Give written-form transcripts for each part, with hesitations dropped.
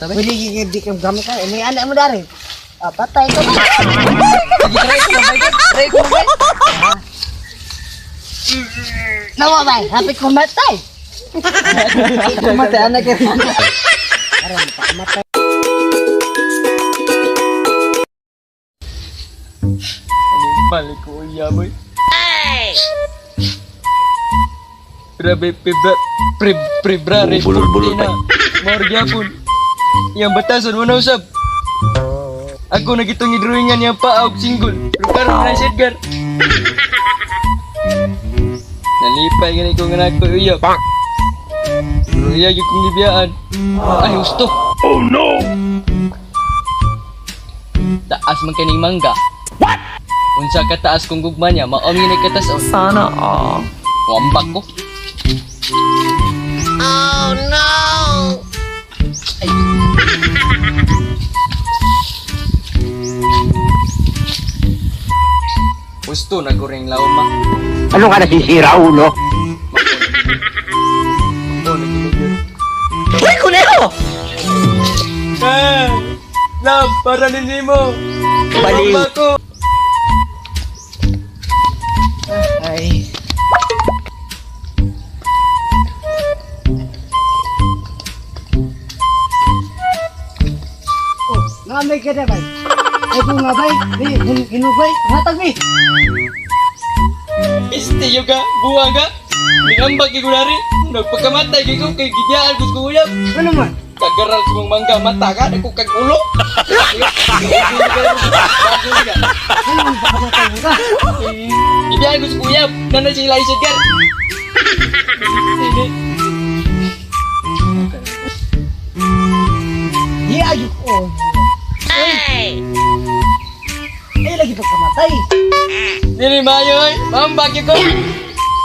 Pwede di ka gamit ka. May anak mo dari. Ah, patay ka ba? Sige, try ko mabay ka. Try ko mabay. Nawa bay, hapit ko matay. Kumatay anak ka. Aron pa matay. Balik ko iya boy. Grabe, febra, pre, February Bulol-bulol 14 na. Maor gyapon. Iyang batason mo na usab. Ako na gitong idrawingan niyang paa og single. Pero karon na si Edgar. Nalipay gani ko nga nako uyab. Pero iya gyud kong gibiyaan. Ay husto. Oh no! Taas man kaning mangga. What? Unsa ka taas kung gugma niya, mao ni kataas. Sana all. Wambak ko. Oh no. Gusto na ko ring lauma. Ano ka nasisira, ulo? Oh, nagkinigil. Uy, kuneho! Ah, love, para nini mo. Baliw. Wambak ko. Ay. Oh, ngamay ka na bay. Ay kung nga bay, di hinubay, hatag mi. Este yoga, buwang ka. Ningambag kay kunari. Nagpagkamatay kay ko kay gidiyaan ko sa uyab. Ano man? Kagaral sa mong mangga, mata ka, nagko kag ulo. Ano man pakamatay mo ka? Gidiyaan ko sa uyab. Nana sila isa gar. Di ayo ko. Ay. Ay lagi pagkamatay. Dili maayo ay, mambag ko.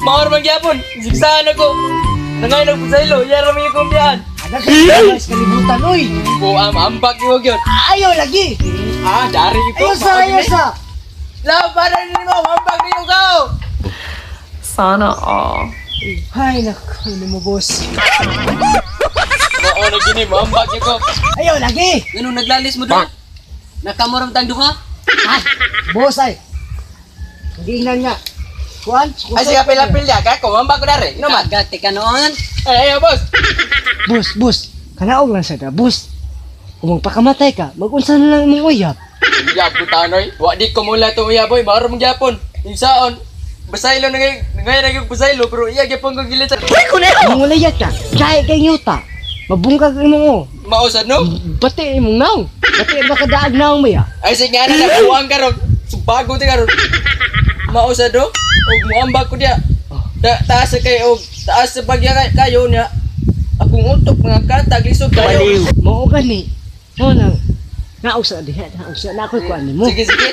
Maor man gyapon, sigsaan ako. Nangay nag pusaylo, yara mi akong biyan. Ada ka sa kalibutan oy. Buam ambak yo gyud. Ayaw lagi. Ah, dari ko. Ayaw sa, ayaw sa. Love, para nimo, ambak niyo ka. Sana all. Ay naku, ano mo boss. Mao na gini, ambak yo ko. Ayaw lagi. Ngano naglalis mo doon? Nakamoram tang duha? Ah, boss ay. Hindi na niya. Kuan? Ay sige, pila-pila ka, ko ambak ko dari. Ino man. Gati ka noon. Ay, ay, boss. Boss, boss. Kanaog lang sa da, boss. Kung magpakamatay ka, magunsa na lang imong uyab. Uyab ko tanoy. Wa di ko mula tong uyab boy, maor man gyapon. Insaon? Basaylo na ngay, ngay na basaylo pero iya gyapon ko gilit. Kung mulayat ka, kaya kay yuta. Mabungkag imong o. Mao sad no? Bati imong naong. Bati ba kadaag naong mo ya? Ay sige nga na buwang karon. Subago ti karon. Mao sad do. Og muambag ko diya. Da, taas sa kay og taas sa bagya kayo niya. Akong utok mga katag lisod kayo. Mao gani. Mo na. Naog sa diha, naog sa na ako'y kuan nimo. Sige sige.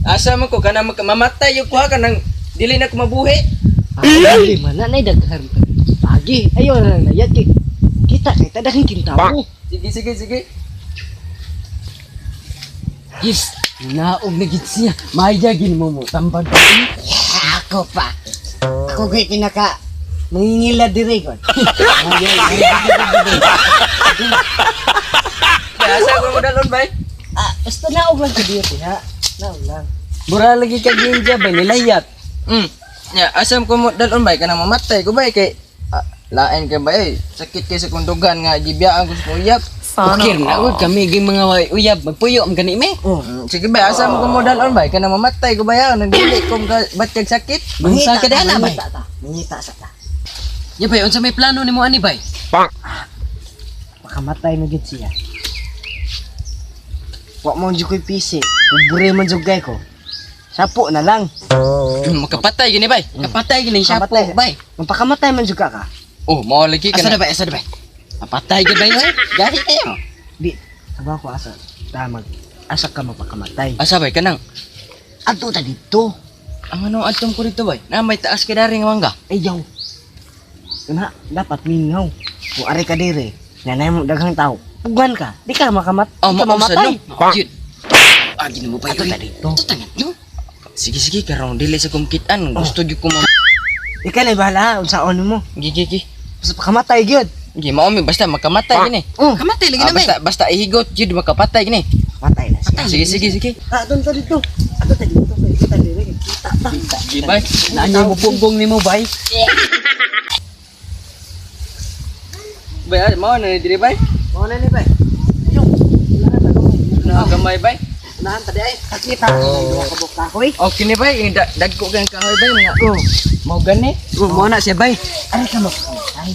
Asa man ko kana mamatay yung kuha ka nang dili na ko mabuhi. Ah, dili man na nay daghan. Pagi, ayo na lang layat kay. Kita kay tadaking kintawo. Sige sige sige. Yes, naog na gid siya. Maya gin mo mo tambag. Ako pa. Ako kay pinaka mangingila dire kon. Asa ko mo dalon bay? Ah, basta naog lang ka dito ha. Naog lang. Bura lagi ka ginja bay nilayat. Ya, asam ko mo dalon bay kanang mamatay ko bay kay ah, lain kay bay sakit kay sa kundugan nga gibiyaan ko sa uyab. Sana Ukir na all. ug kami ging mga way uyab magpuyo am gani me. Oh. Sige bay, asam ko mo dalon bay kanang mamatay ko bay ah, nagdili ko ka batyag sakit. Unsa ka dana bay? Mangita ta. Mangita sa ta. Ya bay unsa may plano nimo ani bay? Makamatay na gid siya. Wa mo jud ko'y pisi. Pobre man jud kay ko. Sapo na lang. Makapatay gini bay. Kapatay gini siya po Kapatay. bay. Magpakamatay man jud ka ka. Oh, mao lagi Asa kana. na bay? Asa na bay? Kapatay gid bay oy. Gari kayo. Di, sabaw ko asa. Tamag. Asa ka mapakamatay. Asa bay kanang Adto ta dito. ang ano adtong ko dito bay? Na may taas kay dari nga mangga. Ayaw. Kana dapat mingaw. Kung ari ka dire, nanay mo daghang tao. Pugan ka, di ka makamat, Oh, di ka mao sad mamatay. no. Mao gyud. Ah, gini mo bay. Adto oy. ta dito. Ato ta no. Sige sige karon dili sa kumkitan. Gusto gyud ko ma Ikaw na bahala, unsaon mo. Gigi gigi. Basta pakamatay gyud. Hindi mao mi basta makamatay gini. Oh, Kamatay lagi Ah, na bay. basta basta ihigot jud makapatay gini. patay na siya. Sige sige sige. Ah, doon ta dito. Ato ta dito. Kita dire kita ta. Sige bay. Naanyo mo punggong nimo bay. Bay, ah, mao na ni diri bay. Mao na ni bay. Yung, unahan ta gamay. Na gamay bay. Unahan ta di ay. Kakita. Duha ka buok kahoy. Okay ni bay, dagko kay ang kahoy bay mga. Oh, Mao gani. Oh, mo na siya bay. ari ka makamatay.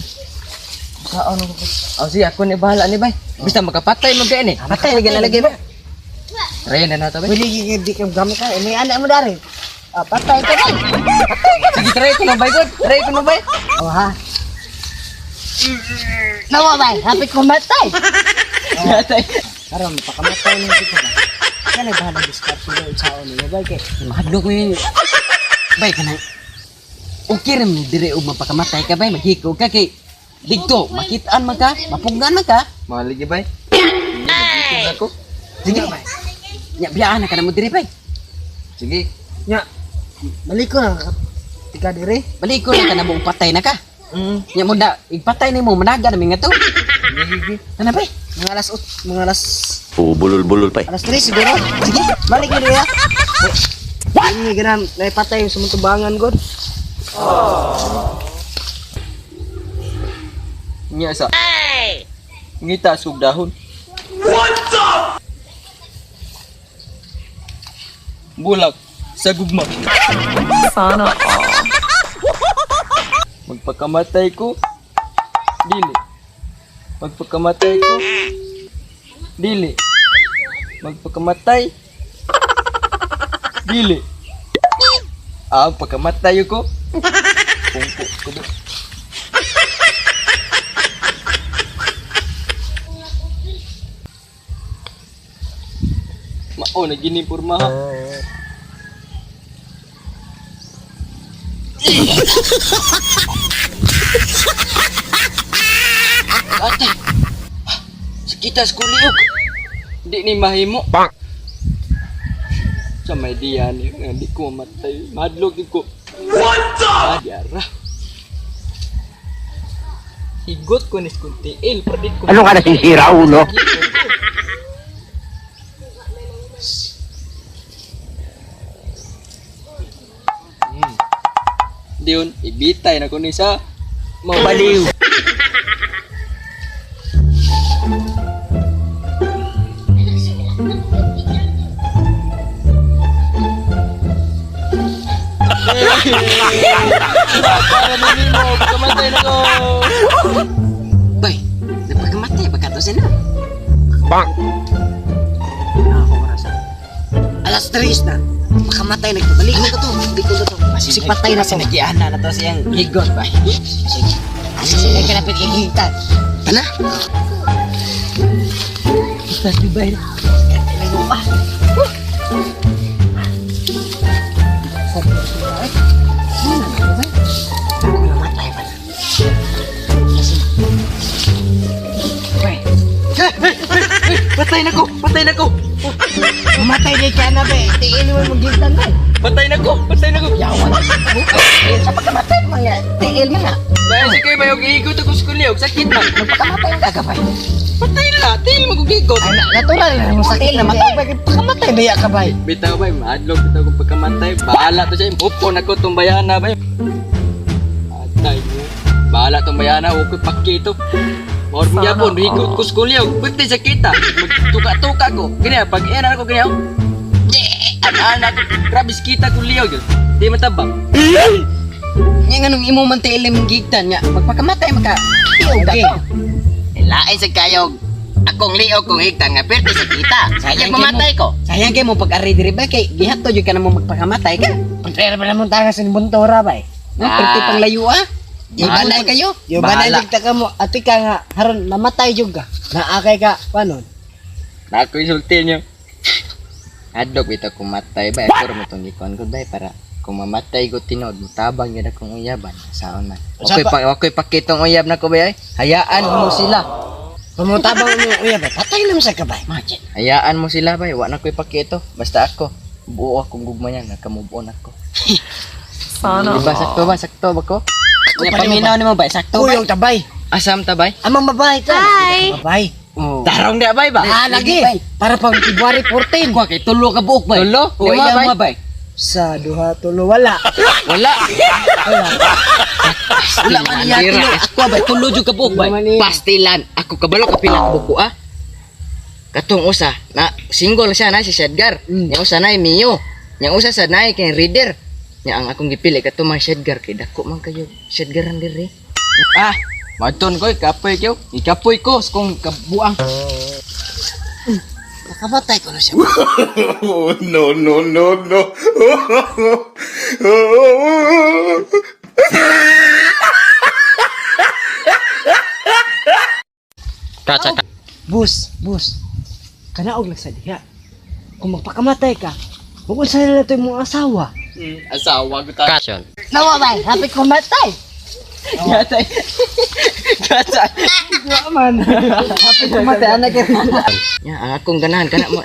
Kaon ko. Oh, sige ako ni bahala ni bay. Basta makapatay mo gani. Patay lagi na lagi bay. Try na nato bay. Pwede gid di ka gamit ka. May anak mo dari. Ah, patay ka bay. Sige try ko na bay god. Try ko na bay. Oh ha. Nawa bay, hapit ko matay. Patay. Karon pakamatay ni dito ba. Kana bahala discard ko sa ni bay kay. Mahadlok mo yun. Bay kanang okay ra man dire og mapakamatay ka bay, maghiko ka kay didto makitaan man ka, mapunggan man ka. Mao lagi bay. Sige ako. Sige. Nya biyaan na ka na mo dire bay. Sige. Nya. Balik ko na tika dire. Balik ko na ka na mo patay na ka. Mm. Nya mo na igpatay nimo managa na mi nga to. Sige sige. Ana bay. Mga alas ut, mga alas Oh, bulol-bulol pa eh. alas 3 siguro. Sige, balik mo dire. What? Hindi ganam, naipatay yung sumutubangan god. Nya sa. Ngita sug dahon. What the? Bulak sa gugma. Sana all. Magpakamatay ko. Dili. Magpakamatay ko. Dili. Magpakamatay. Dili. Ah, pagkamatay ko. Pungko ko ba? Mao na gini porma ha. Ate. Sakita sa kuliog. Di ni mahimo. Bang! Sa may diyan ni nga di ko mamatay. Madlog gid ko. What the? Diara. Higot ko ni kuntiil pero di ko. Ano ka nasisira, ulo? Diyon, ibitay na ko ni sa Baliw! Para na nimo, pagkamatay na ko. Bay, nagpakamatay ba ka to sila? Bang! Ako oras. Alas 3 na. Makamatay na ito. Balik ko to. Balik ko to. Kasi patay na Kasi to. nagiana na to siyang higot bay. Sige. Asa sila ka napit kay Tana. Basta di bay. Layo pa. Ako namatay pa na. Bay. Patay na ko, patay na ko. Mamatay di ka na be. Tiil mo mong ba. Patay na ko, patay na ko. Yawan. Sa pagkamatay mga tiil mga. Dahil si kayo ba yung gihigot ako sa kuliog, sakit man. Magpakamatay ang kagabay. Patay na na, tiil mo kong gihigot. Ay, natural na mo sakit na matay. Pakamatay ba ka bay? Bitaw ba, maadlok bitaw kong pagkamatay. Bahala to siya, upo na ko itong bayana ba. Atay mo. Bahala tong bayana, huwag ko'y pakito. Maor mo yapon, higot ko sa kuliog. Pwede sa kita. Magtuka-tuka ko. Ganyan, pag ina ko ganyan. Anak ko, grabe kita ko liyog. Di matabang. Nya nganong imo man tiil imong gigtan nga magpakamatay maka. Tiog ka Okay. to. Lain sa kayog. Akong liog kong higtan nga perti sa kita. Sayang Sayang mamatay ko. Sayang kay mo pag-ari diri ba kay gihatod jud ka na mo magpakamatay ka. Pagpera pa naman tayo sa buntora bay. No, perti pang layo ah. Di Bahala. balay kayo. Yo ba na Bahala. jud ta ka mo ati ka nga haron mamatay jud ka. Naakay ka panon. Na ako insulti niyo. Adlok bitaw kung matay ba ako ra mo tong gikuan ko bay para kung mamatay ko tinod mutabang gyud akong uyaban saon man. Usa Okay pa okay pakitong uyab na ko bay. Hayaan mo sila. Pumutabang mo uya bay. Patay naman sa kabay. Hayaan mo sila bay, wa na ko'y pakito. Basta ako buo akong gugma niya, naka-move on ako. Sana Di ba all. sakto ba? Sakto ba ko? Nya paminaw nimo ba sakto ba? Kuyog ta bay. Asam ta bay? Amang babae ta. Hi. Babae. Oh. Tarong da bay ba? Ah, lagi. Para pang February 14. Kuha kay tulo ka buok bay. Tulo? O Lima, iya bay? mo bay. Sa duha tulo wala. Wala. Wala man iya Andira. tulo. Ako bay tulo jud ka buok bay. Wala man iya. Pastilan. Ako kabalo ka pila ka buko ah. Katong usa na single siya na si Shedgar. Nya usa na Mio. Nya usa sa naay kay reader. Nya ang akong gipili katong mga Shedgar kay dako man kayo. Shedgar ang diri. Ah, maton ko kapoy kyo. Ikapoy ko sa kong kabuang. Nakamatay ko na siya. Oh, no, no, no, no. Kacha Bus, bus. Kanaog lang sa diha. Kung magpakamatay ka, huwag sa nila ito yung mga asawa. Asawa ko ta. Kacha. Nawa bay, hapit ko matay. Gatay. Gatay. Wa man. Hapit ko matay anak. Nya ang akong ganahan kana mo.